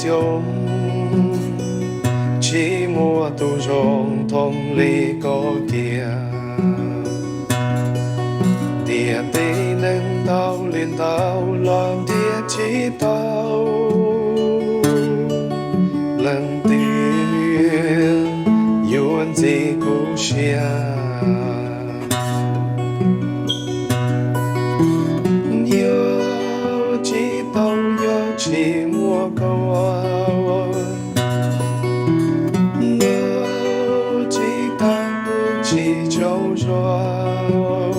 Zoo tsis muaj tus zoo thooj li koj kiag, tiam teb neeg ntau li ntau los ntiab tsis tau leej twg yuav ntxim kuv siab. Yuav tsis tau yog tsis muaj koj, yuav tsis tau kuv tsis tsaug zog.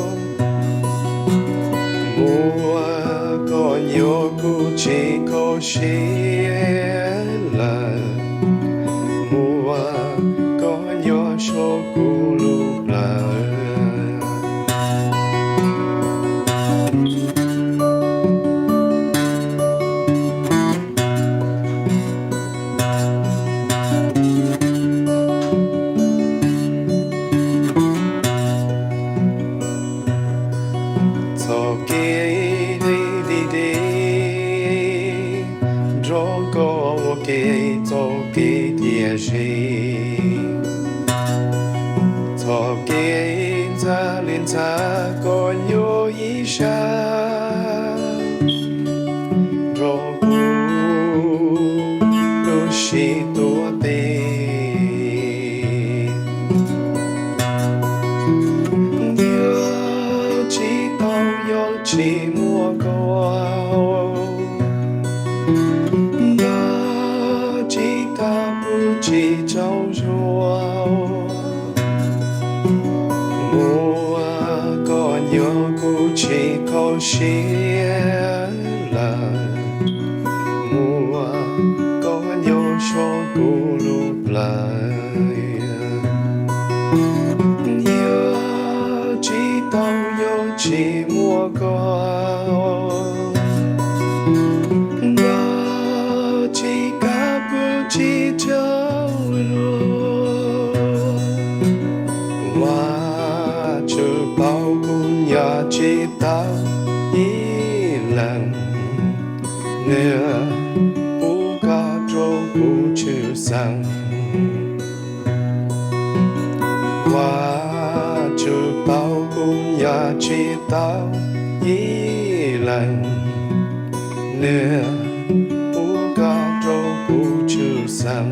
Muaj koj nyob kuv tsis kho siab lawm, muaj koj nyob so kuv lub plawv. Txoj kev li li li, nrog koj ua ke txoj kev tiam sis, txoj kev ntxhab li ntxhab koj nyob ib sab, nrog kuv lub siab tuaj teb. Yuav tsis tau yog tsis muaj koj, yuav tsis tau kuv tsis tsaug zog. Muaj koj nyob kuv tsis kho siab lawm, muaj koj nyob so kuv lub plawv. Yuav tsis tau yog tsis muaj koj, yuav tsis kav kuv tsis tsaug zog. Vajtswv paub kuv nyob tsis tau ib leeg, nws pub koj rau kuv tshwj xeeb. Vajtswv paub kuv nyob tsis tau ib leeg, nws pub koj rau kuv tshwj xeeb.